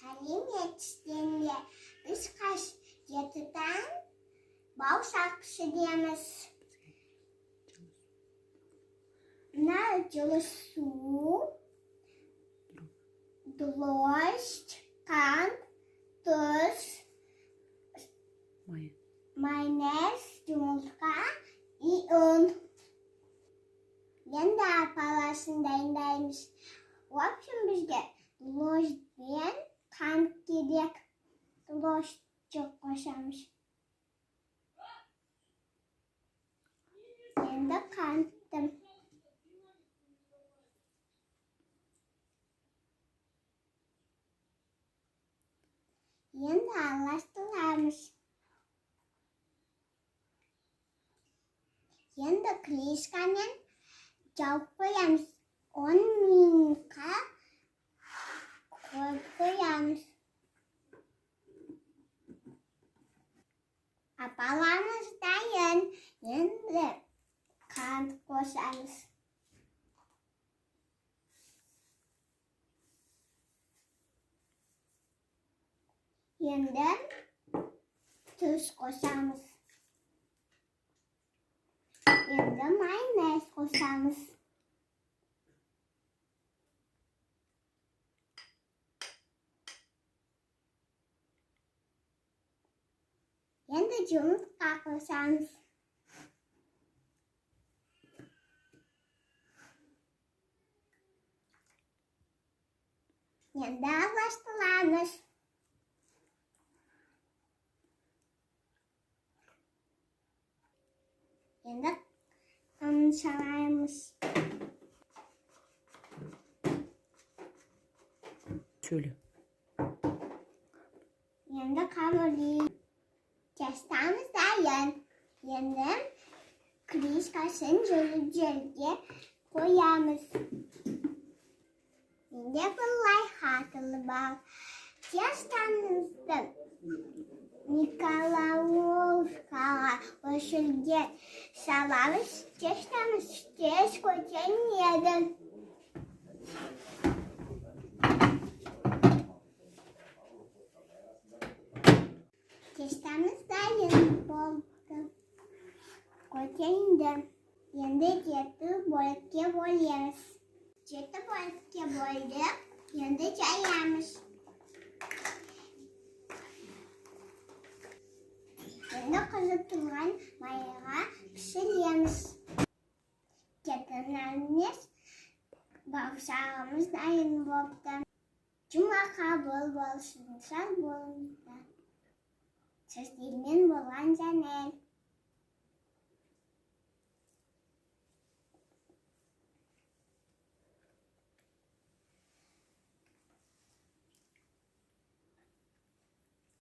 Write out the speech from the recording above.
Сәлеметсіздер ме? Біз қазір жетіден бауырсақ пісіреміз. Мына жылы су, дрожж, қант, тұз, майонез, жұмыртқа и ұн. Енді апаласын дайындаймыз. В общем, бізге дрожж бен қант керек. Дрожж жоқ қосамыз. Енді қантты. Енді араластырамыз. Енді крышкамен жауып қоямыз. 10 минутқа қойып қоямыз. Апаламыз дайын. Енді қант қосамыз. Енді тұз қосамыз. Енді майонез қосамыз. Енді жұмыртқа қосамыз. Енді араластырамыз. Енді ұн саламыз. Сөйле. Енді қамыр тестамыз дайын. Енді крышкасын жылы жерге қоямыз. Менде бір лайфхакы бар. Тестамызды микроволновкаға өшірген саламыз, тестамыз тез көтеріледі. Тестамыз дайын болды. Көтерілді. Енді 7 бөлікке бөлеміз. 7 бөлікке бөлдік. Енді жаямыз. Енді қызып тұрған майға пісіреміз. Кетінеміз. Бауырсағымыз дайын болды. Жұма қабыл болсын, сау болыңыздар. Сіздермен болған Жанель.